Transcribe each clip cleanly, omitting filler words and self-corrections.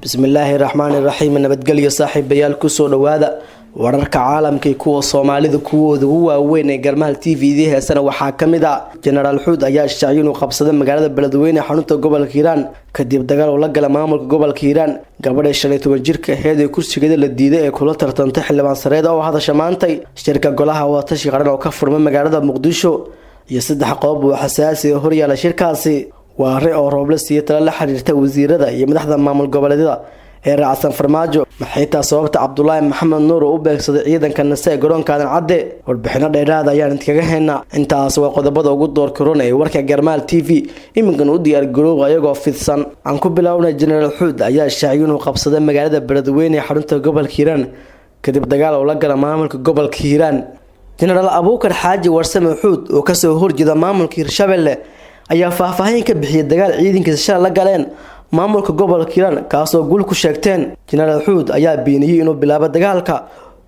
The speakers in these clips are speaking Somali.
Bismillaahi raxmaani raxiim. Nabadgelyo saaxiibayaal, kusoo dhawaada wararka caalamka kuwa Soomaalida kuwooda ugu waaweyn ee Garmaal TV d heesana. Waxaa kamid a Jenaraal Xuud ayaa shaaciyay inuu qabsaday magaalada Beledweyne, xarunta gobolka Hiiraan, kadib dagaal uu la gala maamulka gobolka Hiiraan. Gabadha 15 jirka aheyd ee kursigeeda la diiday ee kula tartantay xildhibaan sareed oo hadasha maantay. Shirka golaha watashi qaran oo ka furmay magaalada Muqdisho iyo saddex qodob oo xasaasi horyaala shirkaasi. Waare oo Rooble siiya tala la xiriirta wasiirada iyo madaxda maamul goboleedyada ee raacsan Farmaajo. Maxay taa sababta Cabdulaahi Maxamed Nuur oo u beegsaday ciidanka nase ee garoonka Aadan Cadde? Warbixino dheeraada ayaan idinkaga haynaa. Intaas waa qodobada ugu doorkaroon ee warka Garmaal TV. Iminkan u diyaar garooba ayagoo fidsan. Aan ku bilownay, Jenaraal Xuud ayaa shaaciyay inuu qabsaday magaalada Beledweyne ee xarunta gobolka Hiiraan, kadib dagaal oo la gala maamulka gobolka Hiiraan. Jenaraal Abuukar Xaaji Warsame Xuud oo kasoo horjeeda maamulka Hirshabelle ayaa faahfaahin ka bixiyay dagaal ciidankiisa shalay la galeen maamulka gobolka Hiiraan, kaasoo guul ku sheegteen. Jenaraal Xuud ayaa beeniyey inuu bilaabo dagaalka.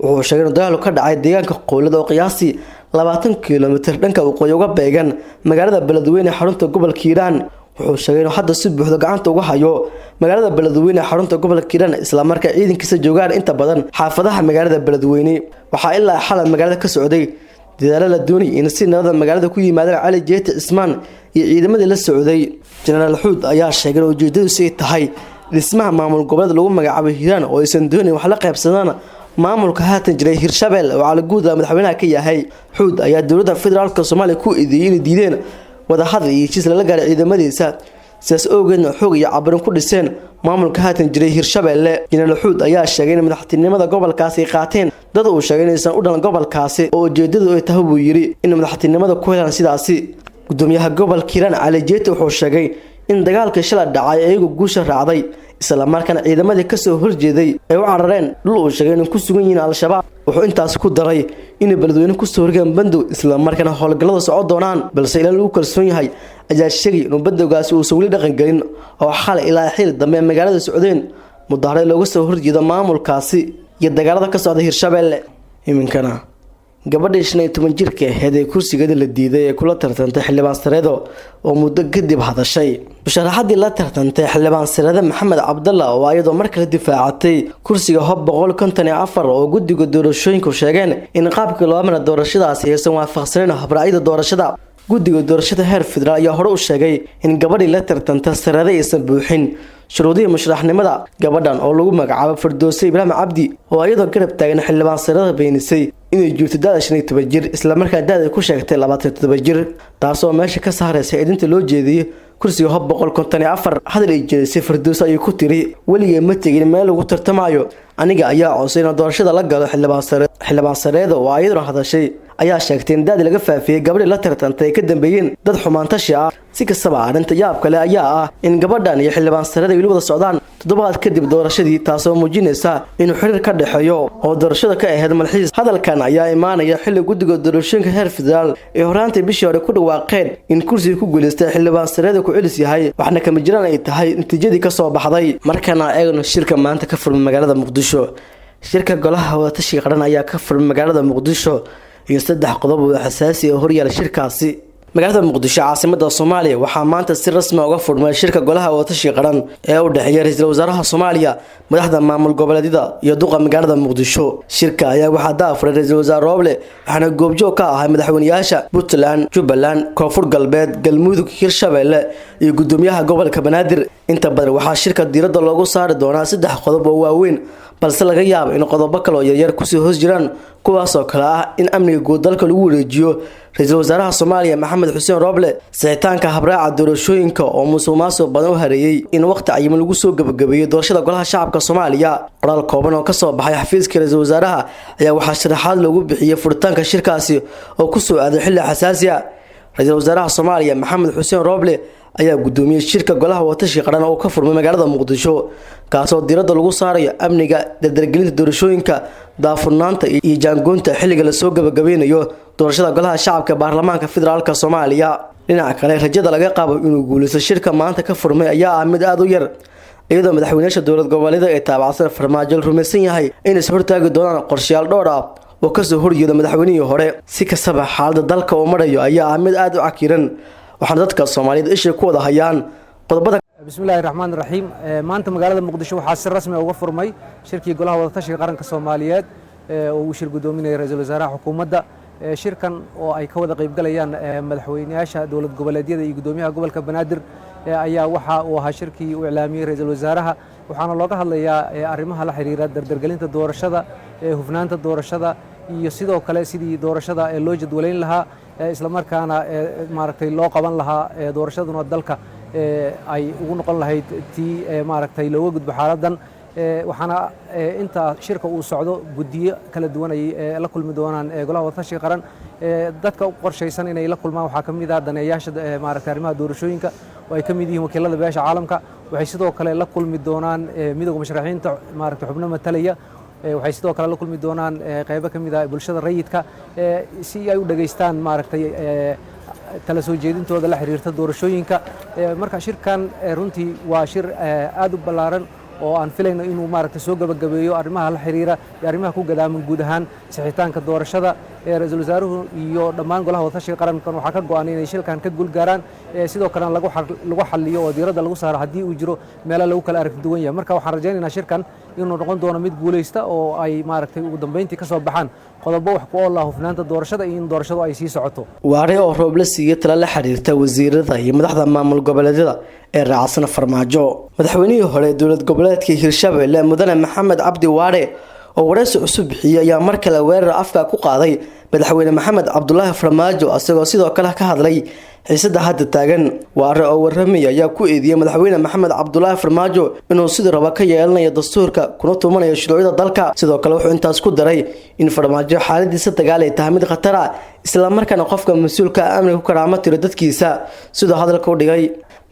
Wuxuu sheegay inuu dagaalku ka dhacay deegaanka Qowlada oo qiyaasii 20 kilomitir dhanka waqooyi uga beegan magaalada Beledweyne, xarunta gobolka Hiiraan. Wuxuu sheegay inuu hadda si buuxda gacanta uga hayo magaalada Beledweyne, xarunta gobolka Hiiraan, islamarkaa ciidankiisa joogaan inta badan xaafadaha magaalada Beledweyne. Waxaa ilaa xalay magaalada ka socday dadaalo la doonayay in si nabada magaalada ku yimaadaan Cali Jeete Cismaan iyo ciidamadii la socday. Jenaraal Xuud ayaa sheegay in ujeedadiisu ay tahay dhismaha maamul goboleed lagu magacaabay Hiiraan, oo aysan doonayn wax la qaybsadaan maamulka haatan jiray Hirshabelle oo Cali Guud madaxweynaha ka yahay. Xuud ayaa dowladda federaalka Soomaaliya ku eedeeyey inay diideen wadahadal iyo heshiis lala gaaray ciidamadiisa, sidaas awgeedna xoog iyo cabirin ku dhiseen maamulka haatan jiray Hirshabelle. Jenaraal Xuud ayaa sheegay in madaxtinimada gobolkaasi ay qaateen dad uu sheegay inaysan u dhalan gobolkaasi, oo ujeedadu ay tahay, buu yidhi, in madaxtinimada ku helaan sidaasi. Gudoomiyaha gobolka Hiiraan Cali Jeete wuxuu sheegay in dagaalkii shalay dhacay iyagu guusha raacday, islamarkaana ciidamadii kasoo horjeeday ay u carareen dhul uu sheegay inay ku sugan yihiin Al-Shabaab. Wuxuu intaasi ku daray inay Beledweyne kusoo horgaan bandow, islamarkaana howlgallada soco doonaan, balse ilaa lagu kalsoon yahay ayaa sheegay inuu bandowgaasi uusan weli dhaqangelin, oo xalay ilaa xili dambe magaalada socdeen mudaharad looga soo horjeedo maamulkaasi iyo dagaalada ka socda Hirshabelle. Iminkana gabadhii 15 jirka aheyd ee kursigeeda la diiday ee kula tartantay xildhibaan Sareedo oo muddo kadib hadashay. Musharaxadii la tartantay xildhibaan Sareedo Maxamed Cabdalla oo iyadoo mar kale difaacatay kursiga Hob 154, oo guddiga doorashooyinku sheegeen in qaabkii loo mara doorashadaasi aysan waafaqsaneyn habraacyada doorashada. Guddiga doorashada heer federaal ayaa hore u sheegay in gabadhii la tartanta Sareedo aysan buuxin shuruudihii musharaxnimada. Gabadhan oo lagu magacaabo Fardoose Ibraahim Cabdi, oo iyadoo garab taagan xildhibaan Sareeda beenisay inay joogto da-da 15 jir, islamarkaa da-da ku sheegtay 27 jir, taasoo meesha ka saaraysa idinta loo jeediyey kursiga Hob 154. Hadal ay jeedisay Fardoose ayay ku tiri: "Weligay ma tegin meel lagu tartamayo, aniga ayaa codsay inaan doorashada la galo xildhibaan sare." Xildhibaan Sareeda oo iyaduna hadashay ayaa sheegtay in daadi laga faafiyey gabadhii la tartantay ay ka dambeeyeen dad xumaantashi ah. Si kastaba, arrinta yaab kale ayaa ah in gabadhan iyo xildhibaan Sareeda weli wada socdaan toddobaad kadib doorashadii, taasoo muujinaysa inuu xiriir ka dhexeeyo oo doorashada ka ahayd malxiis. Hadalkan ayaa imaanaya xilli guddiga doorashooyinka heer federaal ee horaantii bishii hore ku dhawaaqeen in kursiga ku guuleystay xildhibaan Sareeda ku celis yahay, waxna kama jiraan ay tahay natiijadii kasoo baxday. Markana eegno shirka maanta ka furmay magaalada Muqdisho. Shirka golaha wadatashiga qaran ayaa ka furmay magaalada Muqdisho iyo saddex qodob oo xasaasi oo horyaala shirkaasi. Magaalada Muqdisho, caasimada Soomaaliya, waxaa maanta si rasmi uga furmay shirka golaha wadatashiga qaran ee u dhexeeya ra-iisul wasaaraha Soomaaliya, madaxda maamul goboleedyada iyo duqa magaalada Muqdisho. Shirka ayaa waxaa daafuray ra-iisul wasaare Rooble, waxaana goobjoog ka ahay madaxweyneyaasha Puntland, Jubbaland, Koonfur Galbeed, Galmudug, Hirshabelle iyo gudoomiyaha gobolka Banaadir. Inta badan waxaa shirka diiradda loogu saari doonaa saddex qodob oo waaweyn, balse laga yaabo in qodobo kale oo yaryar kusii hoos jiraan, kuwaasoo kale ah in amniga guud dalka lagu wareejiyo ra-iisul wasaaraha Soomaaliya Maxamed Xuseen Rooble, sixitaanka habraaca doorashooyinka oo musuq maasuq badan u hareeyey, in waqti cayiman lagu soo gebagabeeyey doorashada golaha shacabka Soomaaliya. Qoraal kooban oo kasoo baxay xafiiska ra-iisul wasaaraha ayaa waxaa sharaxaad loogu bixiyey furitaanka shirkaasi oo kusoo aaday xilli xasaasi ah. Ra-iisul wasaaraha Soomaaliya Maxamed Xuseen Rooble ayaa gudoomiyey shirka golaha watashi qaran oo ka furmay magaalada Muqdisho, kaasoo diiradda lagu saarayo amniga, dardargelinta doorashooyinka, daafurnaanta iyo jaangoonta xilliga lasoo gabagabeynayo doorashada golaha shacabka baarlamaanka federaalka Soomaaliya. Dhinaca kale, rajada laga qabo inuu guuleysto shirka maanta ka furmay ayaa ah mid aada u yar, iyadoo madaxweynayaasha dowlad goboleedyada ee taabacsan Farmaajo la rumaysan yahay inay is hortaagi doonaan qorshayaal dhowr ah oo kasoo horjeeda madaxweynihii hore. Si kastaba, xaalada dalka uu marayo ayaa ah mid aada u cakiran, waxaana dadka Soomaaliyeed isha ku wada hayaan qodobada. Bismillahi raxmaan raxiim. Maanta magaalada Muqdisho waxaa si rasmi uga furmay shirkii Golaha Wadatashiga Qaranka Soomaaliyeed oo uu shir guddoominaya ra-iisul wasaaraha xukuumadda. Shirkan oo ay ka wada qaybgalayaan madaxweyneyaasha dowlad goboleedyada iyo guddoomiyaha gobolka Banaadir ayaa waxa uu ahaa shirkii uu iclaamiyey ra-iisul wasaaraha, waxaana looga hadlayaa arrimaha la xiriira dardargelinta doorashada, hufnaanta doorashada iyo sidoo kale sidii doorashada loo jadwalayn lahaa, islamarkaana maaragtay loo qaban lahaa doorashaduna dalka ay ugu noqon lahayd tii maaragtay looga gudbo xaaladdan. Waxaana inta shirka uu socdo guddiyo kala duwan ay la kulmi doonaan Golaha Wadatashiga Qaran. Dadka u qorshaysan inay la kulmaan waxaa ka mid ah daneeyaasha maaragtay arrimaha doorashooyinka oo ay ka mid yihiin wakiilada beesha caalamka. Waxay sidoo kale la kulmi doonaan midowga musharaxiinta, maaragtay xubno matalaya. Waxay sidoo kale la kulmi doonaan qaybo ka mid ah bulshada rayidka si ay u dhegaystaan maaragtay tala soo jeedintooda la xiriirta doorashooyinka. Marka shirkan runtii waa shir aad u ballaaran oo aan filayno inuu maaragtay soo gabagabeeyo arrimaha la xiriira iyo arrimaha ku gadaaman guud ahaan sixitaanka doorashada. Ra-iisul wasaaruhu iyo dhammaan Golaha Wadatashiga Qarankan waxaa ka go'an inay shilkan ka guulgaaraan, sidoo kalena lagu xalliyo oo diiradda lagu saaro haddii uu jiro meelo lagu kala aragti duwan yahay. Marka waxaan rajaynaynaa shirkan inuu noqon doono mid guulaysta oo ay maaragtay ugu dambeyntii ka soo baxaan qodobo wax ku ool ah hufnaanta doorashada iyo in doorashadu ay sii socoto. Waare oo Rooble siiya tala la xiriirta wasiirada iyo madaxda maamul goboleedyada ee raacsan Farmaajo. Madaxweynihii hore dowlad goboleedka Hirshabelle, mudane Maxamed Cabdi Waare, oo wareysi cusub bixiyey, ayaa mar kale weerar afka ku qaaday madaxweyne Maxamed Cabdulaahi Farmaajo, isagoo sidoo kale ka hadlay xiisada hadda taagan. Waare oo waramaya ayaa ku eediyey madaxweyne Maxamed Cabdulaahi Farmaajo inuu sidii raba ka yeelanayo dastuurka kuna tumanayo shuruucda dalka. Sidoo kale wuxuu intaas ku daray in Farmaajo xaaladiisa dagaal ay tahay mid khatar ah, islamarkaana qofka mas-uulka amniga ku karaamo tiro dadkiisa, siduu hadalka u dhigay.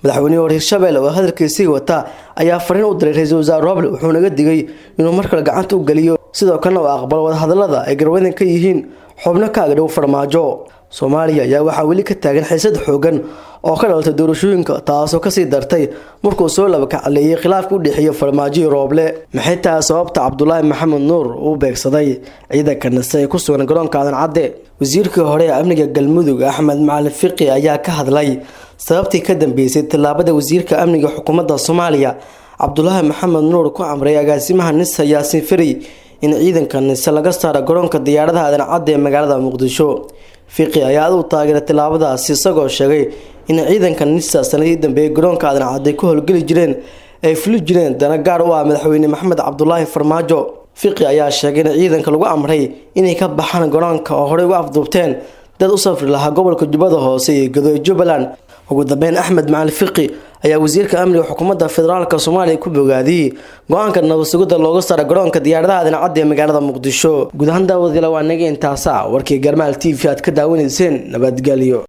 Madaxweynihii hore Hirshabelle oo hadalkiisii wata ayaa fariin u diray ra-iisul wasaare Roble, wuxuunaga digay inuu mar kale gacanta u geliyo, sidoo kalena uu aqbalo wadahadalada ay garwadan ka yihiin xubno ka agdhow Farmaajo. Soomaaliya ayaa waxaa weli ka taagan xiisad xoogan oo ka dhalatay doorashooyinka, taasoo kasii dartay markuu soo labakacleeyay khilaafka u dhexeeya Farmaajo iyo Rooble. Maxay tahay sababta Cabdulaahi Maxamed Nuur uu beegsaday ciidanka Nase ee ku sugan garoonka Aadan Cadde? Wasiirkii hore ee amniga Galmudug, Axmed Macalin Fiqi, ayaa ka hadlay sababtii ka dambeysay tallaabada wasiirka amniga xukuumadda Soomaaliya, Cabdulaahi Maxamed Nuur, ku amray agaasimaha Nisa, Yaasiin Feri, in ciidanka Nise laga saaro garoonka diyaaradaha Aadan Cadde ee magaalada Muqdisho. Fiqi ayaa aad u taageeray tallaabadaasi, isagoo sheegay in ciidanka Nisa sanadii dambeeyay garoonka Aadan Cadde ku howlgeli jireen ay fuli jireen dana gaar u ah madaxweyne Maxamed Cabdulaahi Farmaajo. Fiqi ayaa sheegay in ciidanka lagu amray inay ka baxaan garoonka oo horey uga afduubteen dad u safri lahaa gobolka Jubbada Hoose iyo Godoy Jubbaland. Ugu dambeyn, Axmed Macalin Fiqi ayaa wasiirka amniga xukuumadda federaalka Soomaaliya ku bogaadiyey go-aanka nabad sugidda looga saara garoonka diyaaradaha Aadan Cadde ee magaalada Muqdisho. Guud ahaan, daawadayaal, waa naga intaasa warkii Garmaal TV aad ka daawanayseen. Nabadgelyo.